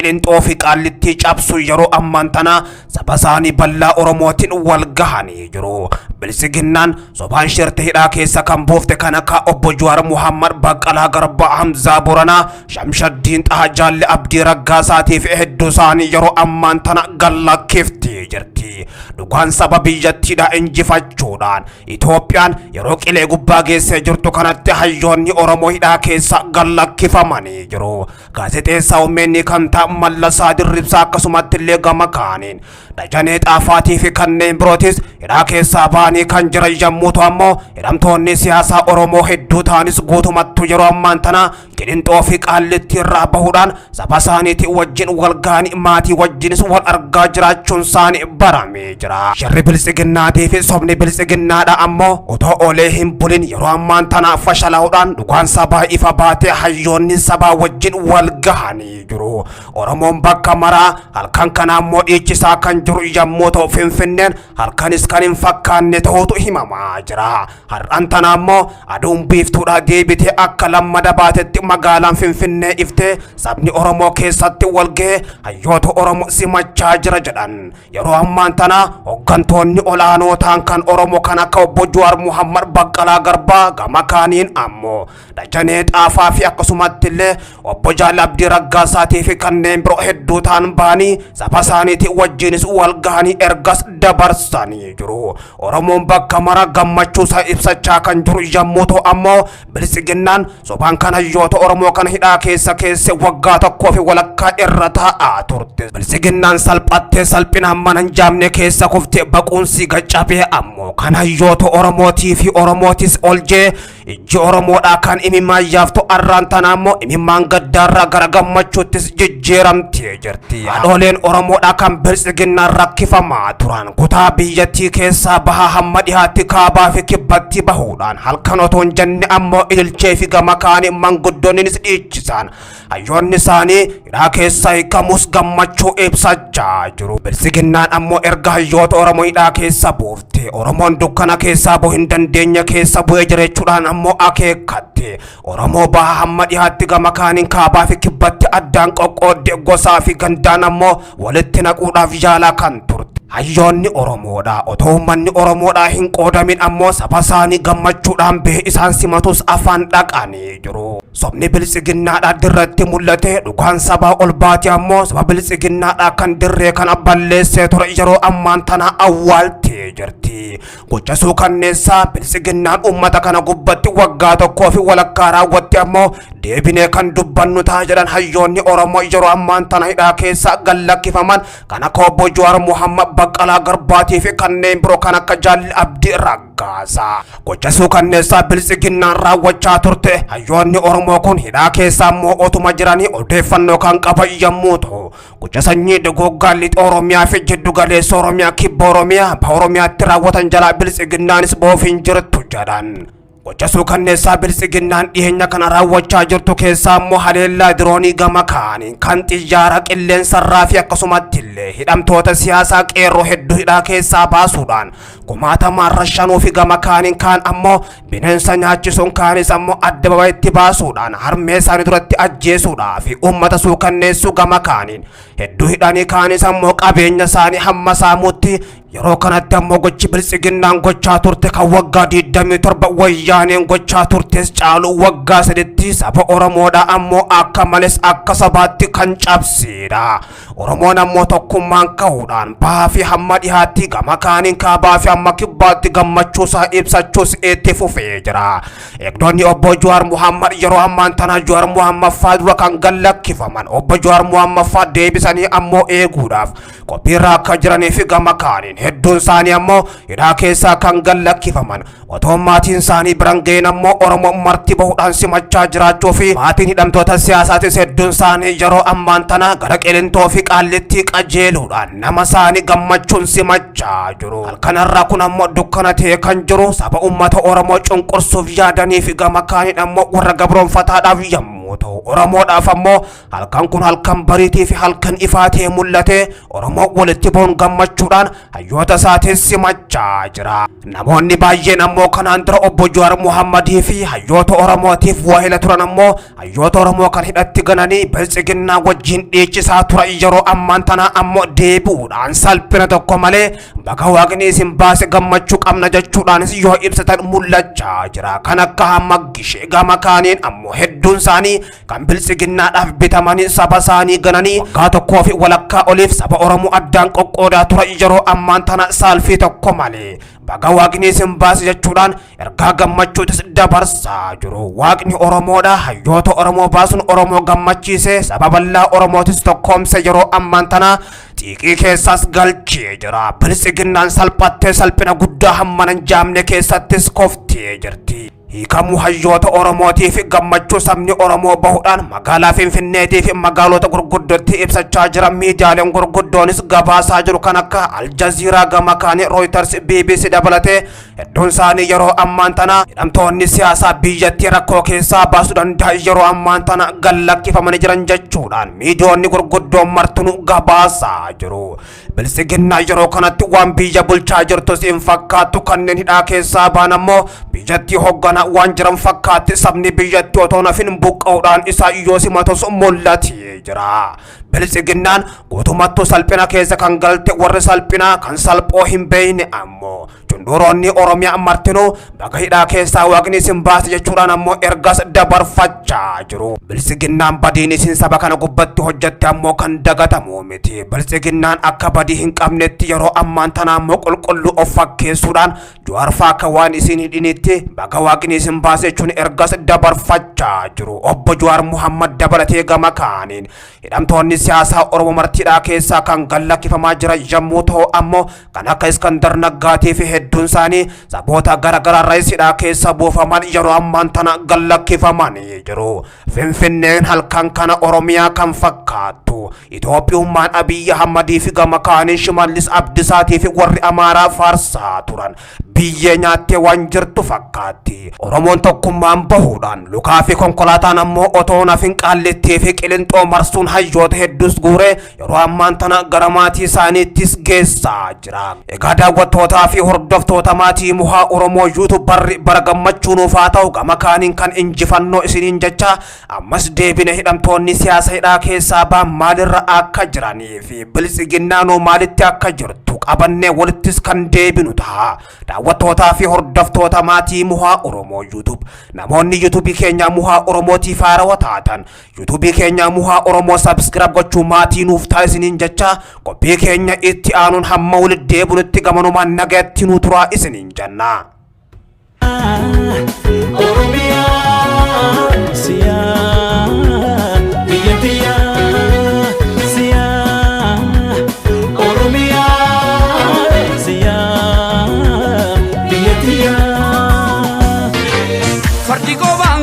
Qilinxoo fi Qaallittii cabsu yeroo ammaan tana saba isaanii bal'aa Oromootiin wal gahanii jiru. Biltsiginnaan sobaan shirte hidhaa keessa kan buufte kan akka obbo Jawaar Muhammad, Baqqalaa Garbaa, Hamzaa Boranaa, Shamshaddiin Xahaa, Jaalli Abdii Raggaasaatii fi hedduu isaanii yeroo ammaan tana gallakkiftee jirti. Dhugaan saba biyyattiidha injifachuudhaan Itoophiyaan yeroo qilee gubbaa geessee jirtu kanatti hayyoonni Oromoo hidhaa keessa gallakkifamanii jiru. Gaazexeessaa OMN kan ta'an Mallasaa Dirribsaa, akkasumatti illee gama kaaniin Dajanee Xaafaatii fi kanneen birootis hidhaa keessaa ba'anii kan jiran yommuu ta'u, ammoo hidhamtoonni siyaasaa Oromoo hedduu ta'anis guutumattu yeroo ammaan tana Qilinxoo fi Qaallitti irraa bahuudhaan saba isaaniitiin wajjin wal ga'anii maatii wajjinis wal argaa jiraachuun isaanii baramee jira. Shirri biltsiginnaatii fi sobni biltsiginnaadha ammoo otoo oolee hin bulin yeroo ammaan tana fashalaa'uudhaan dhugaan sabaa ifa baatee hayyoonni sabaa wajjin wal gahanii jiru. Oromoon bakka maraa halkan kana ammoo dhiichisaa kan jiru yommuu ta'u, Finfinneen halkanis kan hin fakkaanne ta'utu himamaa jira. Har'an tana ammoo aduun biiftuudhaa deebitee akka lammada baatetti magaalaan Finfinnee iftee sabni Oromoo keessatti wal ga'ee hayyoota Oromoo simachaa jira jedhan. Yeroo ammaan tana hooggantoonni olaanoo ta'an kan Oromoo kan akka obbo Jawaar Muhammad, Baqqalaa Garbaa, gama kaaniin ammoo Dajanee Xaafaa fi akkasumatti illee obbo Jaal Abdii Raggaasaatii fi kanneen biroo hedduu ta'an ba'anii saba isaaniitiin wajjinis wal gahanii ergas dabarsanii jiru. Oromoon bakka mara gammachuu isaa ibsachaa kan jiru yommuu ta'u, ammoo biltsiginnaan sobaan kan hayyoota Oromoo kana hidhaa keessa keesse waggaa 1 fi walakkaa irra taa'aa turte. Biltsiginnaan salphattee salphinaan mana hin jaamne keessa kuftee baquunsi gaccabee ammoo kan hayyoota Oromootii fi Oromootis oljee ijji Oromoodhaa kan imimmaan yaaftu arraan tana ammoo imimmaan gaddaarraa gara gammachuuttis jijjiiramtee jirti. Haadholeen Oromoodhaa kan biltsiginnaan rakkifamaa turan kutaa biyyattii keessaa bahaa hamma dhihaatti, kaabaa fi kibbatti bahuudhaan halkan otoo hin jenne ammoo ililchee fi gama kaanii manguddoonnis dhiichisan hayyoonni isaanii hidhaa keessaa hiikamus gammachuu ibsachaa jiru. Biltsiginnaan ammoo erga hayyoota Oromoo hidhaa keessa buufte Oromoon dukkana keessaa bu'uu hin dandeenye keessa bu'ee jirechuudhaan ammoo akeekkatte. Oromoo bahaa hamma dhihaatti, gama kaaniin kaabaa fi kibbatti addaan qoqqoodde gosaa fi gandaan ammoo walitti naquudhaaf yaalaa kan turte. Hayyoonni Oromoodha. Otoo uummanni Oromoodha hin qoodamin ammoo saba isaanii gammachuudhaan bahee isaan simatus afaan dhaqanii jiru. Sobni biltsiginnaadha dirratti mul'ate dhugaan sabaa ol baate ammoo saba biltsiginnaadha kan dirree kana balleessee ture yeroo ammaan tana awwaaltee jirti. Gocha suukanneessaa biltsiginnaan uummata kana gubbatti waggaa 1 fi walakkaa raawwatte ammoo deebinee kan dubbannu ta'a jedhan hayyoonni Oromoo yeroo ammaan tana hidhaa keessa gallakkifaman kan akka obbo Jawaar Muhammad, Baqqalaa Garbaatii fi kanneen biroo kan akka Jaalli Abdii Raggaasaa. Gocha suukanneessaa biltsiginnaan raawwachaa turte hayyoonni Oromoo kun hidhaa keessa ammoo otuma jiranii odeeffannoo kan qaban yommuu ta'u, gocha sanyii duguuggaa lixa Oromiyaa fi jiddu galeessa Oromiyaa, kibba Oromiyaa, baha Oromiyaatti raawwatan jalaa biltsiginnaanis boof hin jirtu jedhan. Gocha suukanneessaa biltsiginnaan dhiyeenya kana raawwachaa jirtu keessaa immoo haleellaa diroonii gama kaaniin kan xiyyaara qilleensarraa fi akkasumatti illee hidhamtoota siyaasaa qeerroo hedduu hidhaa keessaa baasuudhaan kumaatamaan rashanuu fi gama kaaniin kaan ammoo bineensa nyaachisuun kaanis ammoo adda baba'itti baasuudhaan harmee isaanii duratti ajjeesuudhaa fi uummata suukanneessuu, gama kaaniin hedduu hidhanii kaanis ammoo qabeenya isaanii hamma saamuutti. Yeroo kanatti ammoo gochi biltsiginnaan gochaa turte kan waggaa 27 wayyaaneen gochaa turtes caalu waggaa 3tti saba Oromoodha ammoo akka males akka sabaatti kan cabseedha. Oromoon ammoo tokkummaan ka'uudhaan bahaa fi hamma dhihaatti, gama kaaniin kaabaa fi hamma kibbaatti gammachuusaa ibsachuus itti fufee jira. Eegdonni obbo Jawaar Muhammad yeroo ammaan tana Jawaar Muhammad faa dura kan gallakkifaman obbo Jawaar Muhammad faa deebisanii ammoo eeguudhaaf qophiirra akka jiranii fi gama kaaniin hedduun isaanii ammoo hidhaa keessaa kan gallakkifaman otoo maatiin isaanii biran ga'een ammoo Oromoo marti bahuudhaan simachaa jiraachuu fi maatiin hidhamtoota siyaasaatis hedduun isaanii yeroo ammaan tana gara Qilintoo fi Qaallitti qajeelaa kajeeluudhaan nama isaanii gammachuun simachaa jiru. Halkan har'aa kun ammoo dukkana ta'ee kan jiru saba uummata Oromoo cunqursuuf yaadanii fi gama kaaniin ammoo warra gabroonfataadhaaf yommuu ta'u, Oromoodhaaf ammoo halkan kun halkan bariitii fi halkan ifaa ta'ee mul'ate. Oromoo walitti ba'uun gammachuudhaan hayyoota isaatiin simachaa jira. Namoonni baay'een ammoo kanaan dura obbo Jawaar Muhammadii fi hayyoota Oromootiif waahila turan ammoo hayyoota Oromoo kan hidhatti gananii biltsiginnaa wajjin dhiichisaa turan yeroo ammaan tanaa ammoo deebi'uudhaan salphina tokko malee baga waaqni isin baase, gammachuu qabna jechuudhaanis yoo ibsatan mul'achaa jira. Kan akka hamma gishee gama kaaniin ammoo hedduun isaanii kan biltsiginnaadhaaf bitamanii saba isaanii gananii waggaa tokkoo fi walakkaa oliif saba Oromoo addaan qoqqoodaa turan yeroo ammaan tana saalfii tokko malee baga waaqni isin baase jechuudhaan ergaa gammachuutis dabarsaa jiru. Waaqni Oromoodha. Hayyoota Oromoo baasuun Oromoo gammachiise, saba bal'aa Oromootis tokkoomse, yeroo ammaan tana xiiqii keessaas galchee jira. Biltsiginnaan salphattee salphina guddaa hammana hin jaamne keessattis koftee jirti. Hiikamuu hayyoota Oromootii fi gammachuu sabni Oromoo bahuudhaan magaalaa Finfinneetii fi magaalota gurguddootti ibsachaa jiran miidiyaaleen gurguddoonis gabaasaa jiru, kan akka Aljaziiraa, gama kaanii Reuters, BBC dabalatee hedduun isaanii yeroo ammaan tana hidhamtoonni siyaasaa biyyattii rakkoo keessaa baasuu danda'an yeroo ammaan tana gallakkifamanii jiran jechuudhaan miidiyoonni gurguddoon martinuu gabaasaa jiru. Biltsiginnaa yeroo kanatti waan biyya bulchaa jirtus hin fakkaattu. Kanneen hidhaa keessaa ba'an ammoo biyyattii hoogganaa waan jiran fakkaatti. Sabni biyyattii otoo nafin buqqa'uudhaan isaa yoo simatus mul'atee jira. Biltsiginnaan guutumattuu salphina keessa kan galte, warri salphinaa kan salphoo hin beekne ammoo cunduroonni Oromiyaa martinuu baga hidhaa keessaa waaqni isin baase jechuudhaan ammoo ergas dabarfachaa jiru. Biltsiginnaan badiin isin saba kana gubbatti hojjette ammoo kan dagatamu miti. Biltsiginnaan akka badii hin qabnetti yeroo ammaan tana ammoo qulqulluu of fakkeessuudhaan Jawaar fa'aa akka waan isin hidhinitti baga waaqni isin baase jechuun ergas dabarfachaa jiru. Obbo Jawaar Muhammad dabalatee gama kaaniin hidhamtoonni siyaasaa Oromoo martiidhaa keessaa kan gallakkifamaa jiran yommuu ta'u, ammoo kan akka Iskandar Naggaatii fi hedduun isaanii saboota garaagaraa irraa hidhaa keessa buufaman yeroo ammaan tana gallakkifamanii jiru. Finfinneen halkan kana Oromiyaa kan fakkaattu, Itoophiyummaan Abiyyi Ahmadii fi gama kaaniin Shimallis Abdisaatii fi warri Amaaraa faarsaa turan biyyee nyaattee waan jirtu fakkaatti. Oromoon tokkummaan bahuudhaan lukaa fi konkolaataan ammoo otoo nafin Qaallittii fi Qilinxoo marsuun hayyoota hedduus guuree yeroo ammaan tana gara maatii isaaniittis geessaa jira. Egaa daawwattootaa fi hordoftoota maatii Muhaa Oromoo YouTube, barri bara gammachuu nuuf haa ta'u, gama kaaniin kan injifannoo isiniin jecha, ammas deebine hidhamtoonni siyaasa hidhaa keessaa ba'an maalirra akka jiranii fi biltsiginnaanoo maalitti akka jirtu qabannee walittis kan deebinu ta'a. Daawwattootaa fi hordoftoota maatii Muhaa Oromoo YouTube, namoonni YouTube keenya Muhaa Oromootiif haarawaa taatan YouTube keenya Muhaa Oromoo subscribe gochuu maatii nuuf ta'a isiniin jecha, qophii keenya itti aanuun hamma walitti deebinutti gamanumaan nagayatti nuu turaa isiniin jenna. Oromiyaa siyaa, biyya tiyyaa siyaa, Oromiyaa siyaa, biyya tiyyaa. Fardi gobaan.